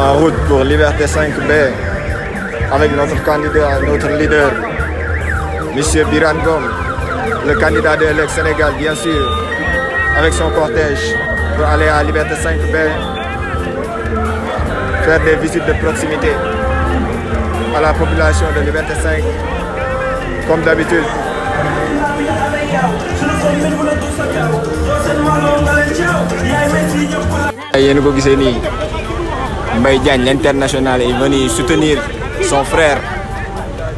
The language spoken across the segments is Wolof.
En route pour Liberté 5B avec notre candidat, notre leader, M. Birane Ngom, le candidat de l'ex-Sénégal, bien sûr, avec son cortège pour aller à Liberté 5B, faire des visites de proximité à la population de Liberté 5, comme d'habitude. Mbaye Diagne, l'international, est venu soutenir son frère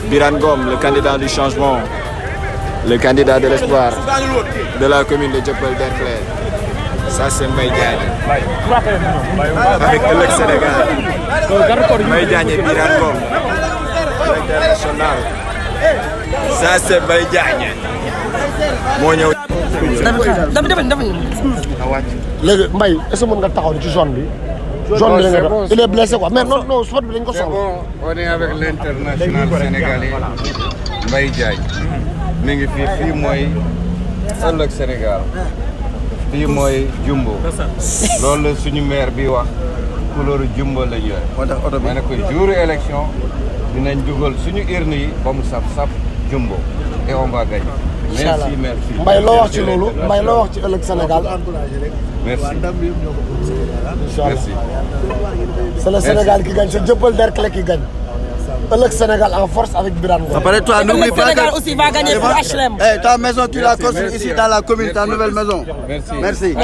Birane Ngom, le candidat du changement, le candidat de l'espoir de la commune de Dieuppeul-Derklé. Ça c'est Mbaye Diagne avec le Sénégal. Mbaye Diagne et Birane Ngom, l'international. Ça c'est Mbaye Diagne. Léegi Mbaye est-ce que mën nga taxaw ci zone bi. Zone bi bon, il est blessé quoi. Mais non non sport bi dañ ko soxla. On est avec l'international sénégalais Mbaye Diagne. Mi ngi fii mooy ëllëg Sénégal. Fii mooy Jumbo. Loolu la suñu maire bi wax couleur Jumbo lañ yor. Moo tax oto bi ma ne ko jour élection dinañ dugal suñu urne yi ba mu saf Jumbo et on va gagner. Merci, merci. Mbaye loo wax ci loolu Mbaye loo wax ci ëllëg Sénégal. Merci. Merci. C'est le Sénégal qui gagne, c'est Dieuppeul-Derklé qui gagne. Le Sénégal en force avec Birane Ngom. Après toi, n'oublie pas que le Sénégal aussi va gagner pour HLM. Ta maison, tu la construis ici dans la commune, ta nouvelle maison. Merci. Merci.